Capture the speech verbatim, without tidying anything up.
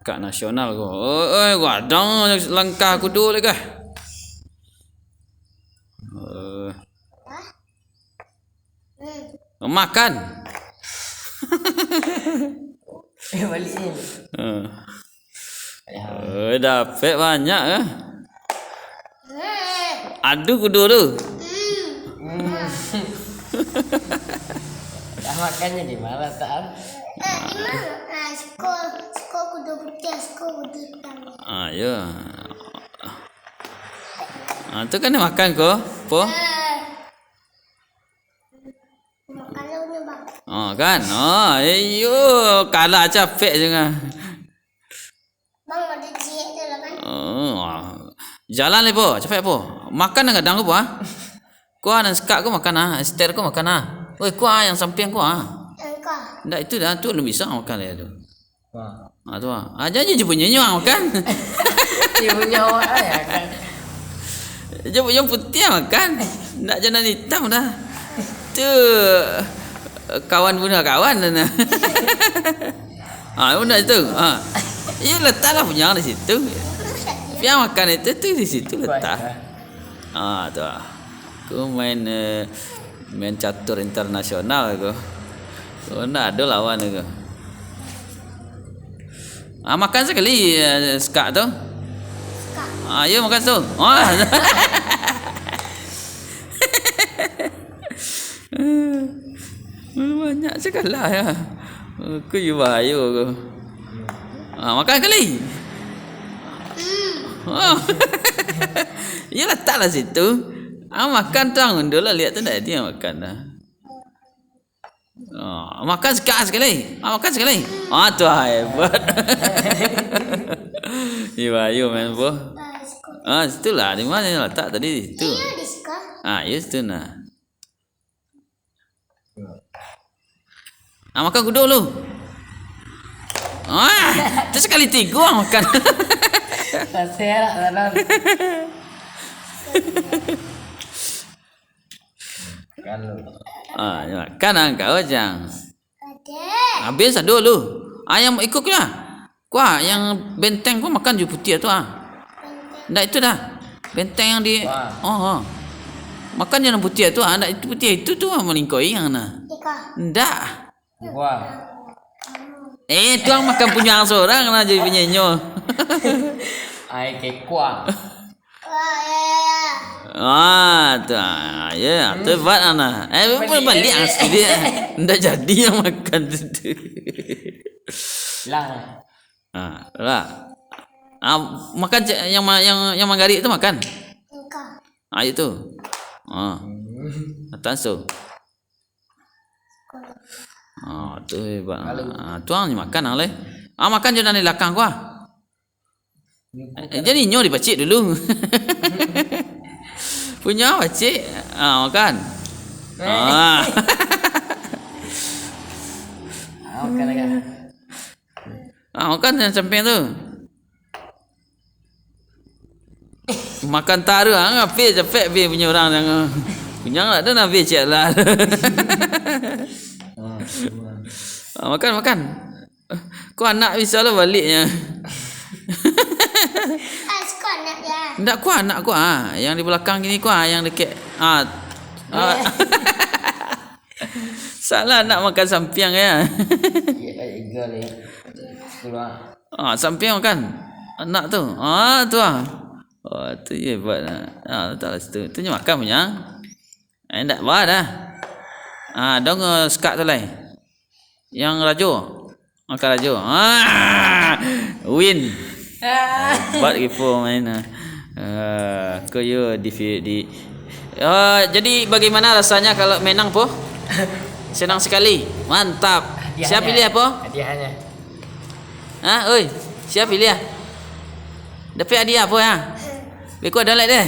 Skak nasional ko. Oi, oi, gadang langkah kudo lai kah? Eh. Makan. Eh, balik ni. Eh. Eh, dapek banyak, eh. Adu kudo tu. Hmm. Dah makan jadi malah tak. Eh, di mana? Ah, siko, siko kudo putiah, siko kudo hitam. Ah, ya. Ah, tu kan dia makan ko, po? Eh. Makan lah punya, Bang. Oh, kan? Oh, iyo, kalah capek je kan. Bang, ada ciek tu lah, kan? Oh, jalan le, po. Capek, po. Makan nan gadang ko, po, ah. Kuah nan skak ko makan, ah. Ester ko makan, ah. Oi, kuah yang sampiang ko, ah. Yang kah? Ndak, itu dah, tu alun bisa makan le tu. Wah. Ah, tu, ah. Ah, jangan je punyo nyo makan. Iyo, punyo awak lah, ya, kan? Je punyo putiah makan. Ndak je nan hitam dah. Tu, kawan bunuh kawan tu nah. Ah, benda tu. Ah. Iyo, letaklah punyo di situ. Piang makan itu tu di situ letak. Ah, tu ah. Aku main, eh, main catur internasional aku. Aku ndak ado lawan aku. Ah, makan sakali, eh, skak tu. Skak. Ah, yo makan tu. Ah. Banyak cakalah ya. Aku yo bahayo aku. Ah, makan kali. Hmm. Oh. Yo lataklah situ. Ah, makan tu ang undur lah, lihat tu ndak dia makan dah. Ah, makan skak sakali. Ah, makan sakali. Ah, tu ah, hebat. Yo bahayo main po. Ah, situlah. Di mana latak tadi? Situ. Iyo, di skak. Ah, yo situ nah. Ah, makan kudo lu. Ah, tu sakali tigo ah makan. Taserak, Sanan. Makan lu. Ah, yo makan ah kau, Jang. Habis ado lu. Ah, yang ikut lah. Kuah, yang benteng ko makan jo putiah tu ah. Benteng. Ndak itu dah. Benteng yang di, wah. Oh, oh. Makan jo nan putiah tu ah, ndak itu putiah itu tu ah malingkoi yang nah. Iko. Ndak. Kuah. Eh, tu ang makan punyo ang sorang lah jadi penyanyi. Ai kekuah. Ah, tu, ah, ya, tu hebat ana. Eh, balik, balik ah, sikit dia. Ndak jadi yang makan tu. Lah. Ah, lah. Ah, makan cek yang ma-, yang, yang manggarik tu makan. Engkau. Ah, itu. Ah. Atas tu. Ah, tu hebat. Ah, tu ang makan ang lai. Ah, makan jo nan di lakang ko ah. Eh, jadi inyo dipacik dulu. Punyo pacik. Ah, makan. Ah. Ah, makan lagi. Ah, makan yang samping tu. Makan taruah, ah, ngapik capek pi punyo urang jangan. Kunyang lah dah nabi cek lah. Ah, makan, makan. Ko anak bisa lah baliknya. Ah, suka anak dia. Ndak, ko anak ko ah, yang di belakang kini ko ah, yang dekat. Ah. Ah. Salah anak makan sampiang ya. Iya, iya, iya. Ah, sampiang makan. Anak tu. Ah, tu ah. Oh, tu je hebat lah. Ah, letak lah situ. Tu je makan punya. Eh, ndak bah dah. Ah, dong, eh, skak tu lai. Yang rajo. Makan rajo. Ah! Win. Ah. Hebat Gipo main ah. Ah, ko yo di, di, ah, jadi bagaimana rasanya kalau menang, Po? Senang sekali. Mantap. Sia pilih apo? Hadiahnya. Ha, oi. Sia pilih ah? Dapek hadiah apo ya? Beko ado lai deh.